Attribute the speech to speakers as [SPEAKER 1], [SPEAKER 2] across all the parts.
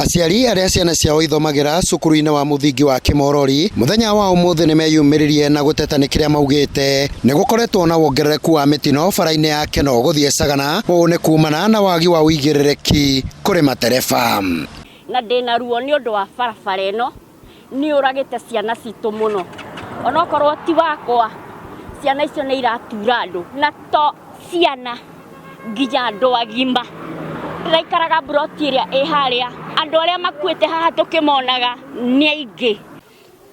[SPEAKER 1] Aciari arĩa ciana ciao ithomagĩra cukuru-inĩ wa mũthingi wa Kĩmorori mũthenya wa ũmũthĩ nĩ meyumĩririe na gũteta nĩ kĩrĩa maugĩte nĩ gũkoretwo na wongerereku wa mĩtino bara-inĩ ya Kenol gũthiĩ Sagana. Ũũ nĩ kumana na wagi wa ũigĩrĩrĩki kũrĩ matereba.
[SPEAKER 2] Na ndĩna ruo nĩ ũndũ wa barabara ĩno nĩ ũragĩte ciana citũ mũno, onokorwo ti wakwa, ciana icio nĩ iratura andũ, na to ciana, nginya andũ agima. Ndĩraikaraga mburoti ĩrĩa ĩ harĩa, andũ arĩa makuĩte haha tũkĩmonaga nĩ aingĩ.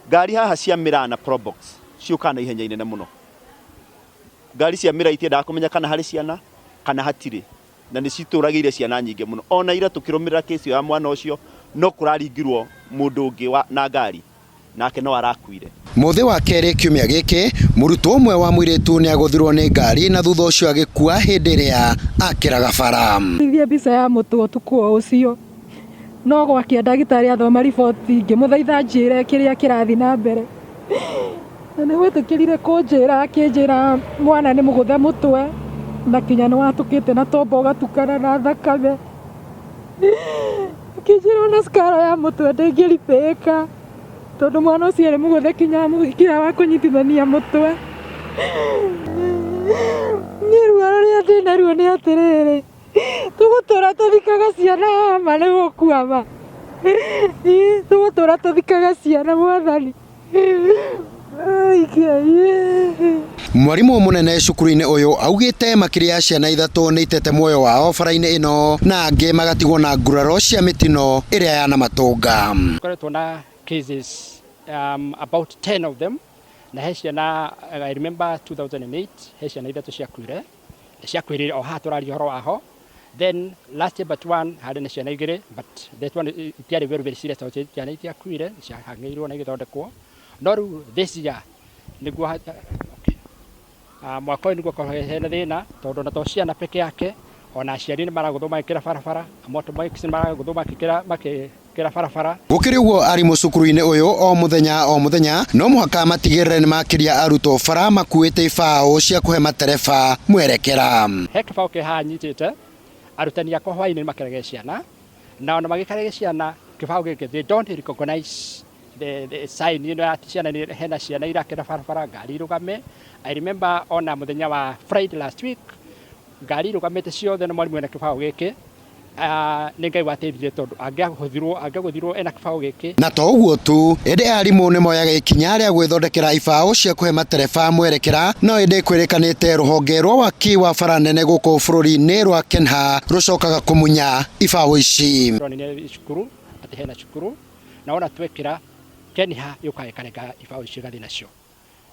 [SPEAKER 3] Ngari haha cia miraa na Probox ciũkaga na ihenya inene mũno. Ngari cia miraa itiendaga kũmenya kana harĩ ciana kana hatirĩ, na nĩ citũragĩire ciana nyingĩ mũno. Ona ira tũkĩrũmĩrĩra case ĩyo ya mwana ũcio, no kũraringirwo mũndũ ũngĩ na ngari nake no arakuire.
[SPEAKER 1] Mũthĩ wa kerĩ kiumia gĩkĩ, mũrutwo ũmwe wa mũirĩtu nĩ agũthirwo nĩ ngari na thutha ũcio agĩkua hĩndĩ ĩrĩa akĩraga bara.
[SPEAKER 4] Thithia mbica ya mũtwe ũtukũ o ũcio, no gwakĩa ndagĩtarĩ athoma riboti ngĩmũthaitha anjĩre kĩrĩa kĩrathiĩ na mbere, na nĩ gwĩtĩkĩrire kũnjĩra akĩnjĩra mwana nĩ mũgũthe mũtwe na kinya nĩ watũkĩte na tombo ũgatukana na thakame. Akĩnjĩra ona scar ya mũtwe ndĩngĩribĩka tondũ mwana ũcio arĩ mũgũthe kinya mũkiha wa kũnyitithania mũtwe. Niĩ ruo rũrĩa ndĩnaruo nĩ atĩrĩrĩ, tũgũtũra tũthikaga ciana haha ma nĩ gũkua ma? Tũgũtũra tũthikaga ciana mwathani.
[SPEAKER 1] Mwarimũ mũnene cukuru-inĩ ũyũ augĩte makĩria ya ciana ithatũ nĩ itete muoyo wao bara-inĩ ĩno na angĩ magatigwo na nguraro cia mĩtino ĩrĩa yanamatũnga.
[SPEAKER 5] Koretwo na cases about 10 of them na he ciana, I remember 2008 he ciana ithatũ ciakuire na ciakuĩrĩire o haha tũraria ũhoro waho. Then last year but one harĩ na ciana igĩrĩ, but that one itiarĩ very very serious tondũ ciana itiakuire, ciahang'ĩirwo na igĩthondekwo. No rĩu this year nĩguo, okay. Mwaka ũyũ nĩguo korwo hena thĩna tondũ ona to ciana peke yake, ona aciari nĩ maragũthwo magĩkĩra barabara, motorbikes nĩ maragũthwo magĩkĩra makĩkĩra barabara.
[SPEAKER 1] Gũkĩrĩ ũguo, arimũ cukuru-inĩ ũyũ o mũthenya o mũthenya no mũhaka matigĩrĩre nĩ makĩria arutwo bara makuĩte ibaũ cia kũhe matereba mwerekera.
[SPEAKER 5] He kĩbaũ kĩ haha nyitĩte, arutani akwa hwaĩ-inĩ nĩ makerage ciana, na ona magĩkerage ciana kĩbaũ gĩkĩ they don't recognize the sign ĩno ya ciana, hena ciana irakĩra barabara ngari irũgame. I remember ona mũthenya wa Friday last week ngari irũgamĩte ciothe na mwarimũ ena kĩbaũ gĩkĩ. Nĩ Ngai wateithirie tondũ angĩagũthirwo ena kĩbaũ gĩkĩ.
[SPEAKER 1] Na to ũguo tu, ĩndĩ arimũ nĩ moyaga ikinya rĩa gwĩthondekera ibaũ cia kũhe matereba mwerekera, no ĩndĩ kwĩrĩkanĩte rũhonge rwa waki wa bara nene gũkũ bũrũri-inĩ rwa KENHA rũcokaga kũmunya ibaũ ici.
[SPEAKER 5] Tũronania cukuru atĩ hena cukuru na wona twekĩra KENHA yũkaga ĩkarenga ibaũ icio ĩgathiĩ nacio.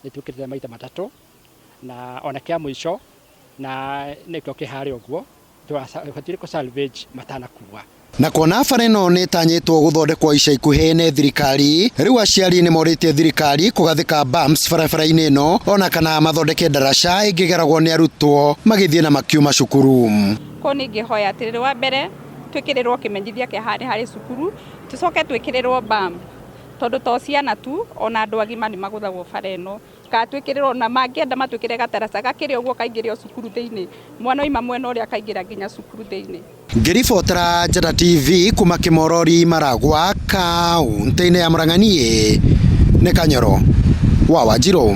[SPEAKER 5] Nĩ twĩkĩrĩte maita matatũ na ona kĩa mũico na nĩkĩo kĩ harĩa ũguo tũbatiĩ kũ salvage matanakua.
[SPEAKER 1] Na kuona bara ĩno nĩ ĩtanyĩtwo gũthondekwo ica ikuhĩ nĩ thirikari, rĩu aciari nĩ morĩtie thirikari kũgathĩka bumps barabara-inĩ ĩno ona kana mathondeke ndaraca ĩngĩgeragwo nĩ arutwo magĩthiĩ na makiuma cukuru.
[SPEAKER 6] Koguo niĩ ingĩhoya atĩrĩrĩ, wa mbere twĩkĩrĩrwo kĩmenyithia kĩa haha nĩ harĩ cukuru, tũcoke twĩkĩrĩrwo bump tondũ to ciana tu, ona andũ agima nĩ magũthagwo bara ĩno. Kana twĩkĩrĩrwo, na mangĩenda matwĩkĩre gataraca gakĩrĩ ũguo kaingĩre o cukuru thĩinĩ, mwana oima mwena ũrĩa akaingĩra nginya cukuru thĩinĩ.
[SPEAKER 1] Ngĩribotera Njata TV kuma Kĩmorori Maragwa kaũntĩ-inĩ ya Murang'a niĩ nĩ Kanyoro wa Wanjirũ.